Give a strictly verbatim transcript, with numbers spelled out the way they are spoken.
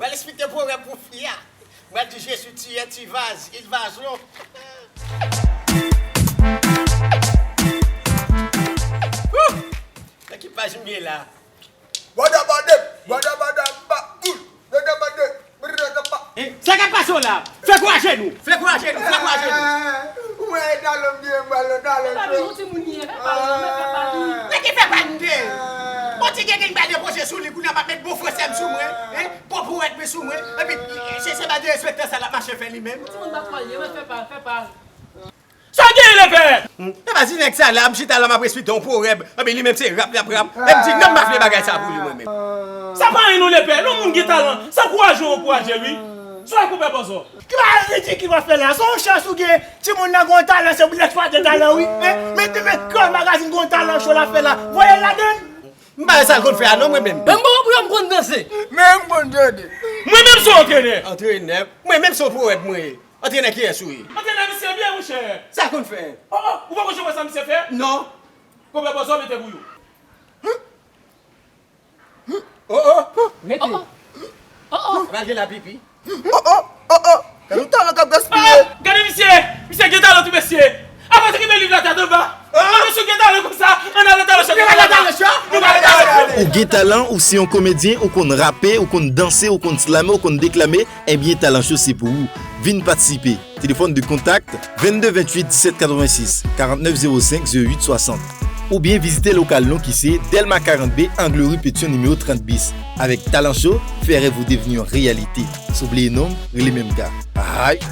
Pral esplike pwovèb pou fi a. Mwen di Jezi tiyè ti vaz, il vazon. Wouh! Nan ki paj m ye la? Bòdè bòdè, bòdè bòdè ba, boul, bòdè bòdè, bòdè bòdè ba. Eh, sa k ap pase w la? Fè kwa jenou, fè kwa jenou, fè kwa jenou. Ou wè e talon m byen, m pral nan talon cho. Yon timoun li ye, fè pa l, fè pa l. Nèg ki fè pa m de. Bon ti genge m pral depoze sou li, kounye a m ap met bon fransè m sou mwen, hein? Bon powèt mwen sou mwen. Epi, se, se pa derespektan sa l ap mache fè li menm. Yon timoun pa twal ye, men fè pa l, fè pa l. Sa w genyen, lepè? E pa di nèg sa la, m chita la, m ap esplike yon pwovèb. Epi li menm se rap l ap rap. E m di, non, m pa vle bagay sa pou li, mwen menm. Sa pa anyen non, lepè. Lè yon moun gen talan, se ankouraje w ankouraje l, wi. Sa w konpè bòzò? Ki bagay ridikil w ap fè la? Se yon chans ou gen, timoun nan gen yon talan, se pou l eksplwate talan, wi. Hein? Men, men, men, Kreyòl Magazine gen yon talan cho l ap fè la. Voye l ladann. M pa wè sa l konn fè a non, mwen menm. Men m bon pou yo, m konn danse. Men m konn tande. Mwen menm se yon antrenè. Antrenè? Mwen menm se yon pwovèb mwen ye. Antrenè kiyès ou ye? Antrenè misye byen, monchè. Sa l konn fè? Oh, oh, ou poko janm wè sa misye fè? Non. Konpè bòzò mete pou yo. Oh, oh. Mete. Oh, oh. Malgre l ap pipi. Oh, oh, oh, oh. Gade yon talan k ap gaspiye. Ah, gade misye. Misye gen talan tou, mesye. Apa se kenbe liv la tèt anba? Ah, mesye gen talan konsa. Ann al nan talan cho. Nou pral nan talan cho. Nou pral nan talan cho. Ou gen talan, ou se yon komedyen, ou konn rape, ou konn danse, ou konn slame, ou konn deklame, ebyen, Talan Cho se pou ou. Vin patisipe. Téléphone de contact, vingt-deux vingt-huit dix-sept quatre-vingt-six, quarante-neuf zéro cinq zéro huit soixante. Oubyen vizite lokal nou ki se Dèlma karant B, Angle Ri Petyon, nimewo trant bis. Avèk Talan Cho, fè rèv ou devni yon reyalite. Si w bliye non m, rele menm ka. Ahay!